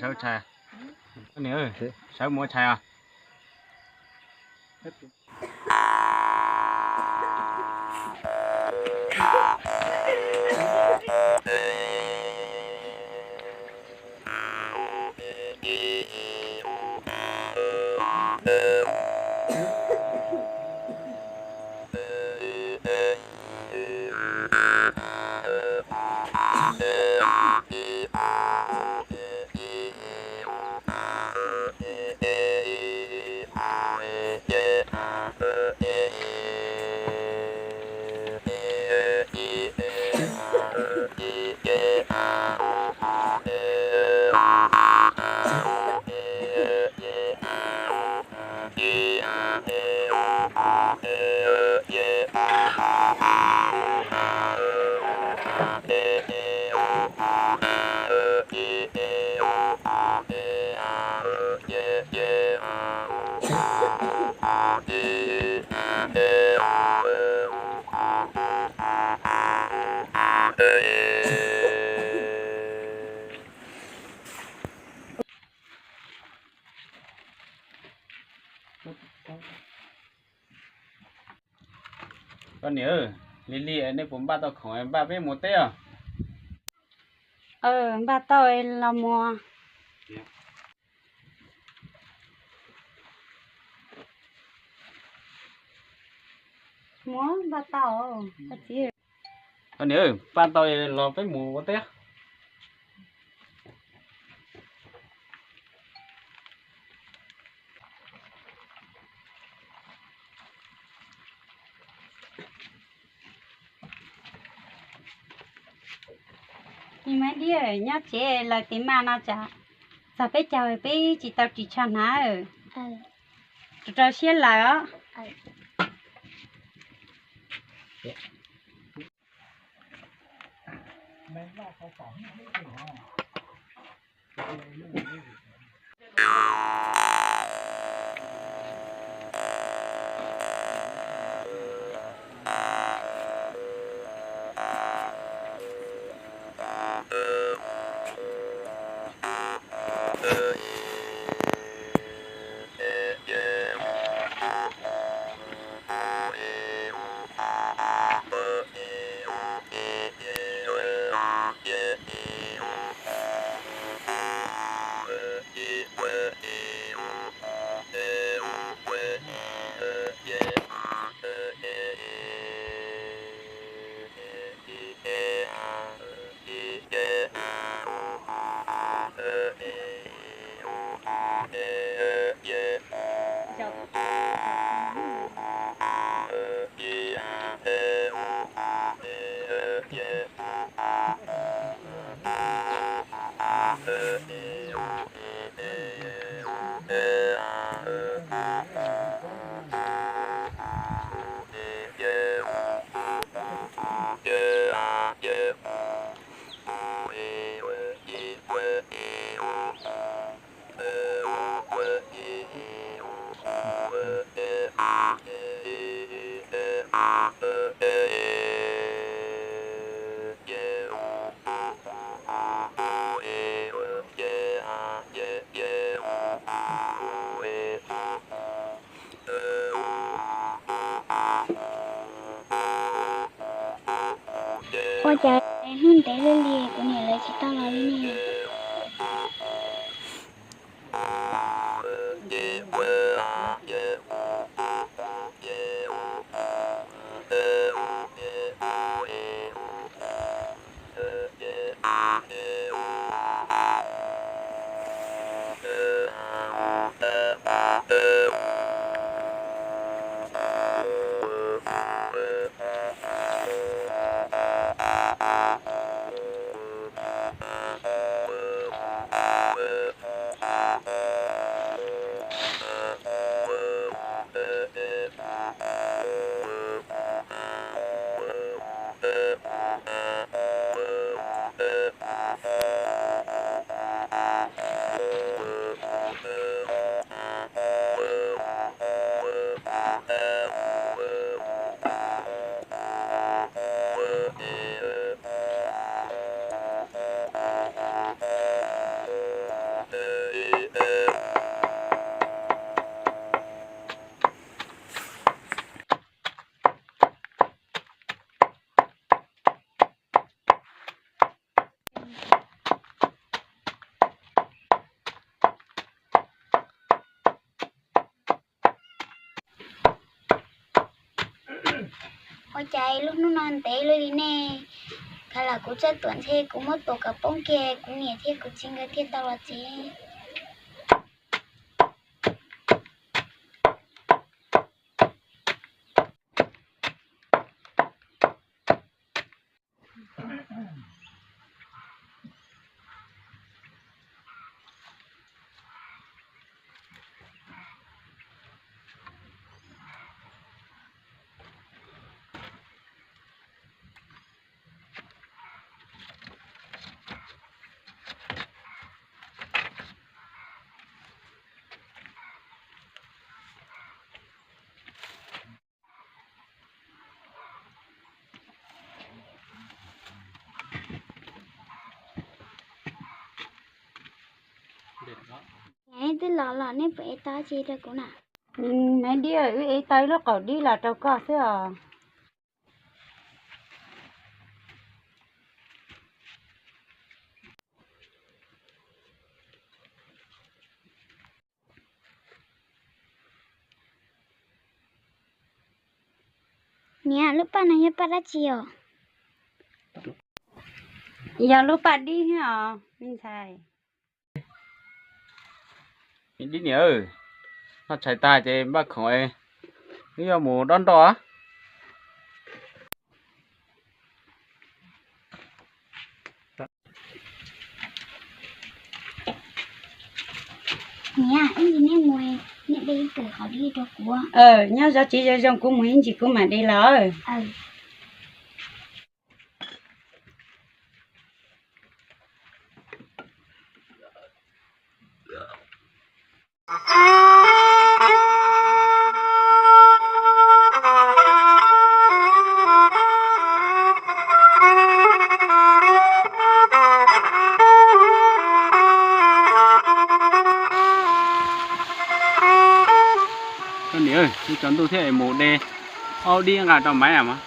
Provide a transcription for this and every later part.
Sawv tshais, koj niam, sawv mus ua tshais os. Koj niam, lig lig nej puas npaj tau khoom npaj peb mus teb os? Npaj tau los mus. Mus, npaj tau. Koj niam, npaj tau los peb mus ua teb. Niam Maiv Dib, nyob tsev lawm tiv mas no tsam txog peb caug peb tsis tau ris tsho hnav. Rau rau siab lawm os. Ua cas hnub ntev luaj li kuv niam lawv tsis tau los li ne? Ua cas lub hnub no ntev luaj li ne? Khav lam kuv txawj tuam ntshe kuv muab tuam kom poob kiag, kuv niam thiab kuv txiv nkawd thiaj tau los tsev. Nej twb los los nej puas ev tau tsi rau kuv na? Neb dib, wb ev tau ib lub qaum dib los rau koj xwb os. Niam, lub paj no yog paj dab tsi os? Yog lub paj dib thiab os me ntxhais. Dib niam, noj tshais tag ces npaj khoom, wb yuav mus dob nroj. Niam, ib ntsis nej mus, nej de ib kawm qhov dib rau kuv. Nyob zov tsev zoo zoo, kuv mus ib ntsis kuv mam de los. Koj niam, twb tsaus ntuj thiab es mus de ob dib nqa rau Maiv mas.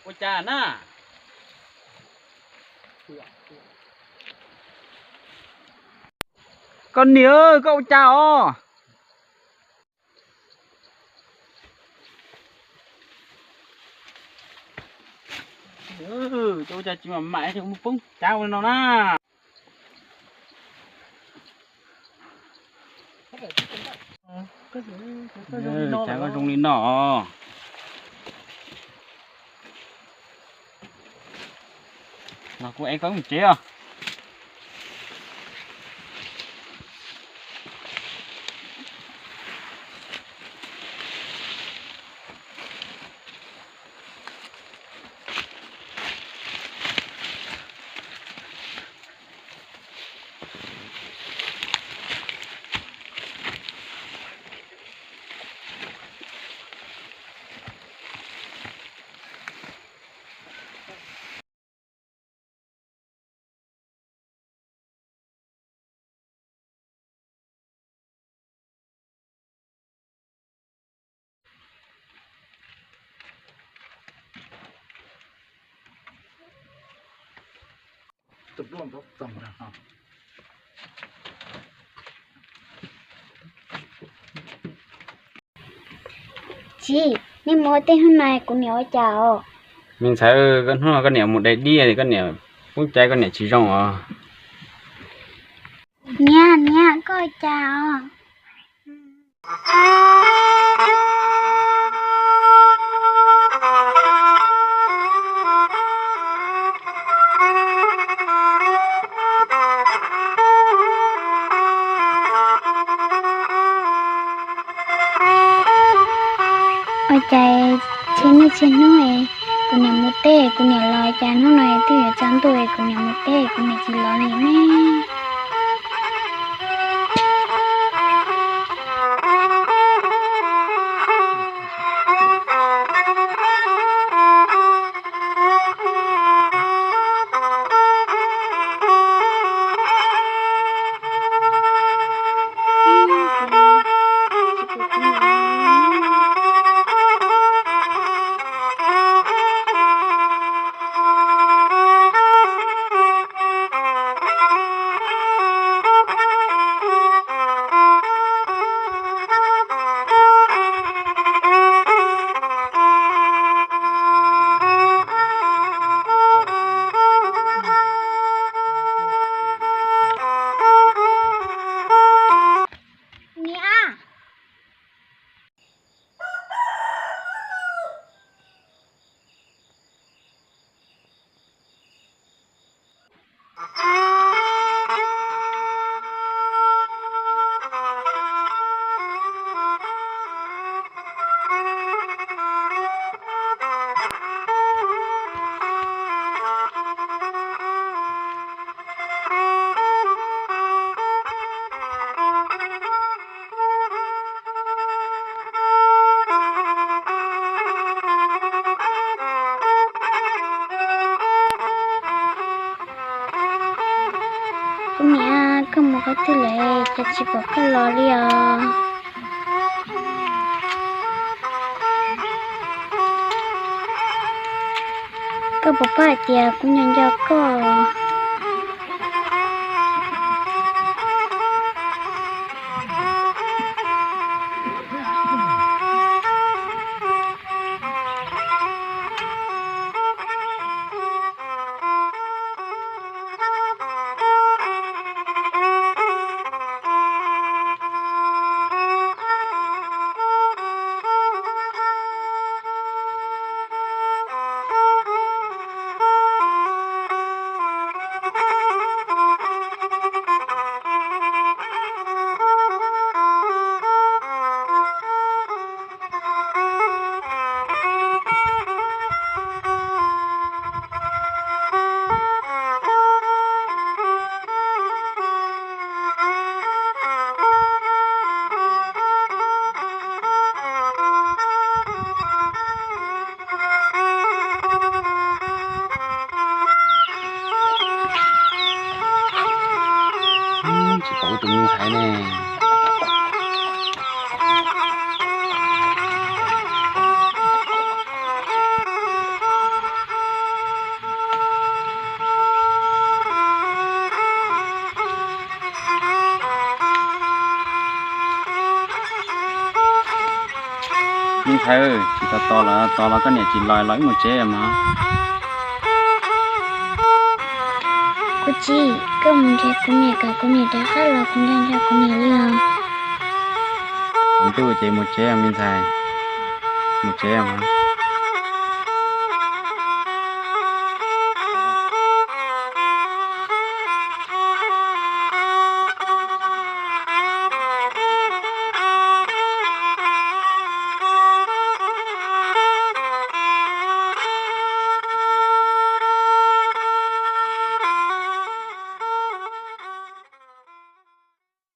Ua cas na? Koj niam, koj ua cas os? Ua cas tsis mam mam mus poob cav ua no na. Cav koj zoo li no. Los kuv ev koj mus tsev os. Txiv, nej mus ua teb hnub no kuv niam ua cas os? Me ntxhais, hnub no koj niam mus dai diaj, koj niam poob cav, koj niam tsis zoo os. Niam, niam, koj ua cas os? Ua cas txhia niaj txhia hnub kuv niam mus teb kuv niam los, cas hnub no twb yuav tsaus ntuj kuv niam mus teb kuv niam tsis los li ne? Niam. Kuv niam, koj mus qhov twg lawm, cas tsis pom koj los li os? Koj puas paub hais tias kuv nco nco koj? Tsis pom tus me ntxhais ne. Me ntxhais, tsis tau tos los tos los koj niam tsis los los wb mus tsev mog. Kuv txiv, koj mus nrhiav kuv niam kom kuv niam rov qab los kuv nco nco kuv niam li os. Ntuj ces mus tsev me ntxhais, mus tsev mog.